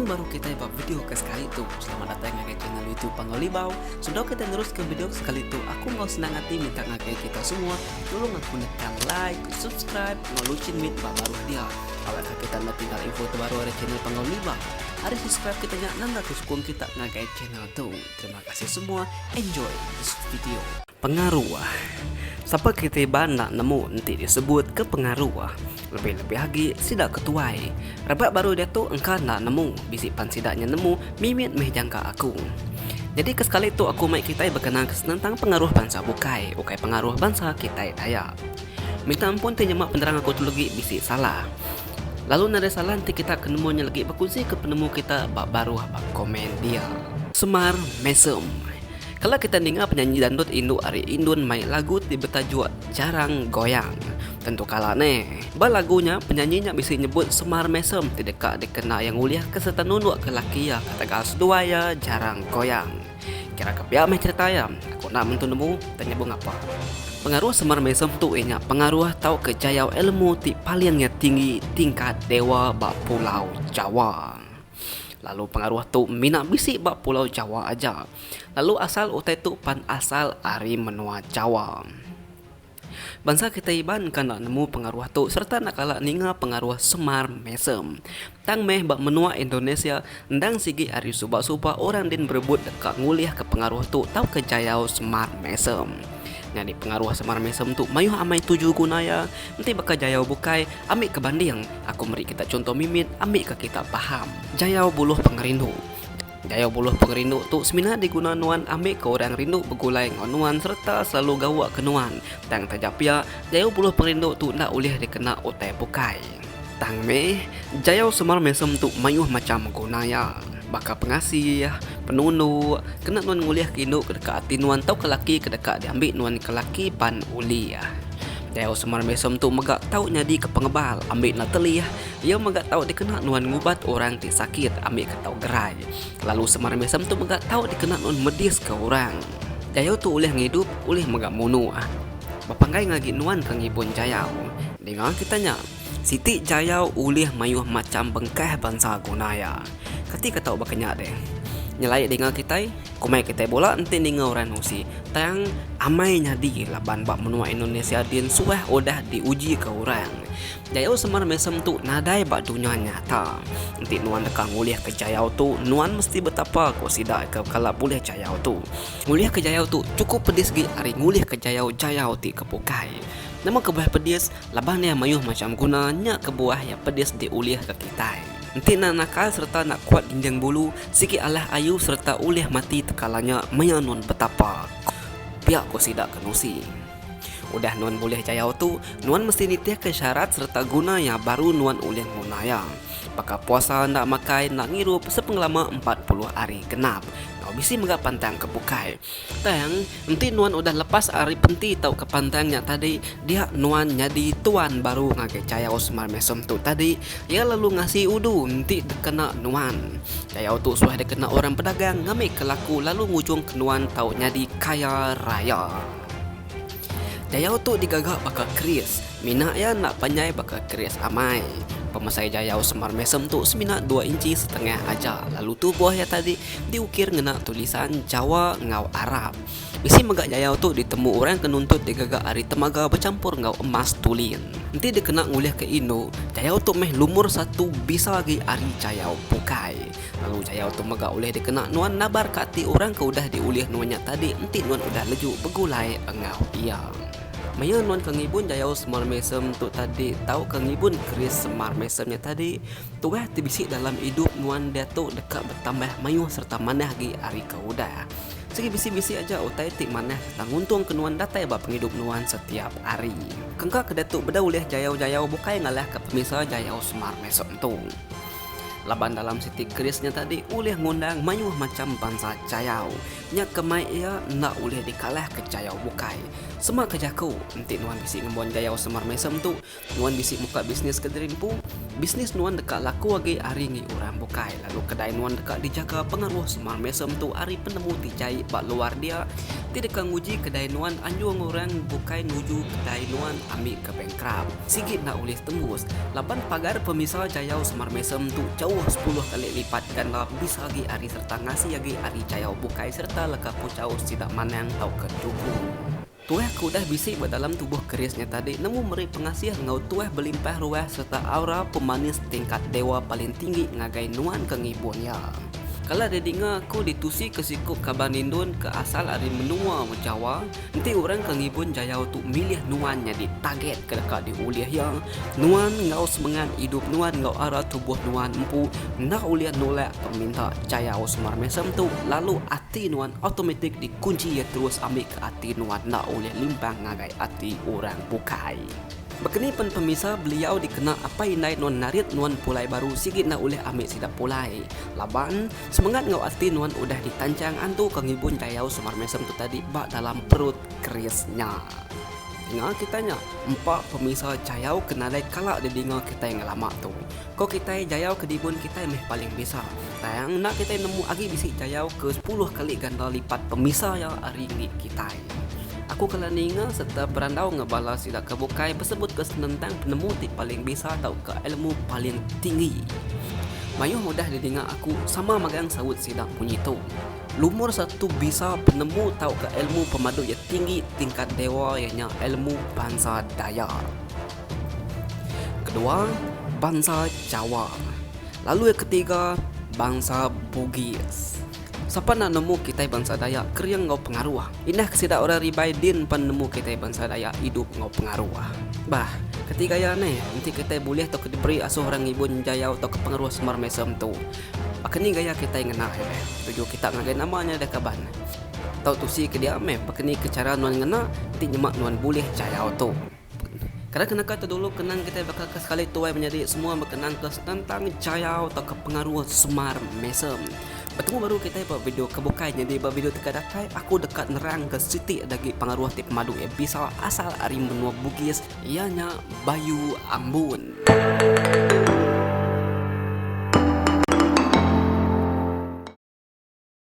Betemu baru kitai ba video ke sekali tu. Selamat datai ngagai channel YouTube Panggau Libau. Sebedau kitai neruska video ke sekali tu, aku enggau senang ati minta ngagai kita semua nulung aku nekan like, subscribe enggau luchin mit ba baruh dia. Awakka kita enda tinggal info terbaru ari channel Panggau Libau. Ari subscribe kita nya nanda ke sukung kita ngagai channel tu. Terima kasih semua. Enjoy this video. Pengaruh. Sapa kitai Iban enda nemu enti disebut ke pengaruh. Lebih-lebih agi sida ke tuai. Rebak baru diatu engka enda nemu, bisi pan sida nya nemu mimit meh jangka aku. Nyadi ke sekali tu aku mai kitai bekenang ke senentang pengaruh bansa bukai, ukai pengaruh bansa kitai Dayak. Minta ampun ti nyema penerang aku tu legi bisi salah. Lalu nadai salah enti kita ke nemu nya legi bekunsi ke penemu kita ba baruh ba komen dia. Semar Mesem. Kala kita ninga penyanyi dandut indu ari Indun mai lagu ti betajuk Jarang Goyang. Tentu kala neh. Ba lagu nya, penyanyi nya bisi nyebut Semar Mesem ti deka dikena iya ngulihka sereta nundukka laki iya ketegal seduai iya jarang goyang. Kira ke pia meh cherita iya, aku enda mentu nemu tang nyebung apa. Pengaruh Semar Mesem tu iya nya pengaruh tauka jayau ilmu ti paling iya tinggi tingkat dewa ba Pulau Jawa. Lalu pengaruh tu mina bisi ba Pulau Jawa aja. Lalu asal utai tu pan asal ari menua Jawa. Bansa kitai Iban ka enda nemu pengaruh tu sereta enda kala ninga pengaruh Semar Mesem. Tang meh ba menua Indonesia endang sigi ari suba-suba orang din berebut deka ngulihka pengaruh tu tauka jayau Semar Mesem. Nyadi pengaruh Semar Mesem tu mayuh amai tuju guna iya enti baka jayau bukai ambi ke banding. Aku meri kita chunto mimit ambika kita faham. Jayau buluh pengerindu. Jayau buluh pengerindu tu semina diguna nuan ambika orang rindu begulai enggau nuan sereta selalu gawa ke nuan. Tang taja pia, jayau buluh pengerindu tu enda ulih dikena utai bukai. Tang meh, jayau semar mesem tu mayuh macham guna iya. Baka pengasih, penunduk, kena nuan ngulihka indu ke deka ati nuan tauka laki ke deka diambi nuan ke laki pan ulih. Jayau Semar Mesem tu mega tau nyadika pengebal ambi enda telih, iya mega tau dikena nuan ngubat orang ti sakit ambika tau gerai. Lalu Semar Mesem tu mega tau dikena nuan mediska orang. Jayau tu ulih ngidup, ulih mega munuh. Bepanggai ngagi nuan ke ngibun jayau. Dinga kita nya. Siti jayau ulih mayuh macham bengkah bansa guna iya. Kati ke tau baka nya deh. Nyelai dinga kitai, kumai kitai bula enti ninga orang nusi. Tang, amai nyadi laban ba menua Indonesia din suah udah diujika orang. Jayau semar mesem tu nadai ba dunya nyata. Enti nuan deka ngulihka jayau tu, nuan mesti betapa ku sida ke kala bulih jayau tu. Ngulihka jayau tu chukup pedis gi ari ngulihka jayau-jayau ti ke bukai. Nama kebuah pedis? Laban iya mayuh macham guna, nya kebuah iya pedis diulihka kitai. Enti enda nakal sereta enda kuat dinding bulu, sigi alah ayu sereta ulih mati tekala nya maya nuan betapa, pia ku sida ke nusi. Udah nuan bulih jayau tu, nuan mesti nitihka syarat sereta guna iya baru nuan ulih nguna iya. Baka puasa enda makai enda ngirup sepengelama 40 hari genap. Enggau bisi mega pantang ke bukai. Tang, enti nuan udah lepas ari penti tauka pantang nya tadi, dia nuan nyadi tuan baru ngagai Jayau Semar Mesem tu tadi, iya lalu ngasi udu enti dikena nuan. Jayau tu suah dikena orang bedagang ngambika laku lalu ngujungka nuan tau nyadi kaya raya. Jayau tu digaga baka keris, mina iya enda panjai baka keris amai. Pemesai jayau Semar Mesem tu semina dua inchi setengah aja lalu tubuh iya tadi diukir ngena tulisan Jawa enggau Arab. Bisi mega jayau tu ditemu orang ke nuntut digaga ari temaga bechampur enggau emas tulin. Enti dikena ngulihka indu, jayau tu meh lumur satu bisa agi ari jayau bukai. Lalu jayau tu mega ulih dikena nuan nabarka ati orang ke udah diulih nuan nya tadi enti nuan udah leju begulai enggau iya. Maya nuan ke ngibun jayau Semar Mesem tu tadi tauka ngibun keris Semar Mesem nya tadi, tuah ti bisi dalam idup nuan diatu deka betambah mayuh sereta manah agi ari ke udah. Sigi bisi-bisi aja utai ti manah sereta nguntungka nuan datai ba pengidup nuan setiap hari. Kengka ke diatu bedau ulih jayau-jayau bukai ngalahka pemisa jayau Semar Mesem tu. Laban dalam siti keris nya tadi ulih ngundang mayuh macham bansa jayau. Nya ke mai iya enda ulih dikalahka jayau bukai. Sema ke jaku, enti nuan bisi ngembuan jayau Semar Mesem tu, nuan bisi muka bisnis ke diri empu, bisnis nuan deka laku agi ari ngi orang bukai lalu kedai nuan deka dijaga pengaruh Semar Mesem tu ari penemu ti jai ba luar dia. Ti deka nguji kedai nuan anjung orang bukai nuju kedai nuan ambi ke bankrap. Sigi enda ulih tembus laban pagar pemisa jayau Semar Mesem tu jauh sepuluh kali lipat ganda bisa agi ari sereta ngasi agi ari jayau bukai sereta leka puchau sida manang tauka dukun. Tuah ke udah bisi ba dalam tubuh keris nya tadi nemu meri pengasih enggau tuah belimpah ruah sereta aura pemanis tingkat dewa paling tinggi ngagai nuan ke ngibun iya. Kala didinga aku ditusi ke siku kaban indun ke asal ari menua Jawa, enti orang ke ngibun jayau tu milih nuan nyadi target ke deka diulih iya, nuan enggau semengat idup nuan enggau ara tubuh nuan empu enda ulih nulak peminta jayau Semar Mesem tu lalu ati nuan automatik dikunchi iya terus ambi ke ati nuan enda ulih limpang ngagai ati orang bukai. Baka ni pen pemisa beliau dikena apai indai nuan narit nuan pulai baru sigi enda ulih ambi sida pulai. Laban, semengat enggau ati nuan udah ditanchang antu ke ngibun jayau Semar Mesem tu tadi ba dalam perut keris nya. Dinga kitai nya, empa pemisa jayau ke nadai kala didinga kitai ngelama tu. Ko kitai jayau ke dibun kitai meh paling bisa. Tang enda kitai nemu agi bisi jayau ke sepuluh kali ganda lipat pemisa iya ari enggi kitai. Aku kala ninga sereta berandau enggau bala sida ke bukai besebutka senentang penemu ti paling bisa tauka ilmu paling tinggi. Mayuh udah didinga aku sama magang saut sida munyi tu. Lumur satu bisa penemu tauka ilmu pemadu iya tinggi tingkat dewa iya nya ilmu bansa Dayak. Kedua, bansa Jawa. Lalu iya ketiga, bansa Bugis. Sapa enda nemu kitai bansa Dayak kering enggau pengaruh. Indah ke sida orang ribai din pan nemu kitai bansa Dayak idup enggau pengaruh. Bah, keti gaya neh enti kitai bulih tauka diberi asuh orang ngibun jayau tauka pengaruh Semar Mesem tu. Baka ni gaya kitai ngena iya deh. Tuju kita ngagai nama nya deh kaban. Tau tusi ke dia meh baka ni ke chara nuan ngena enti nyema nuan bulih jayau tu. Kada ke naka tu dulu kenang kitai baka ke sekali tuai menyadi semua bekenang ke senentang jayau tauka pengaruh Semar Mesem. Betemu baru kitai ba video ke bukai nyadi ba video ti ka datai aku deka nerang ke siti da agi pengaruh ti pemadu iya bisa asal ari menua Bugis iya nya Bayu Ambun.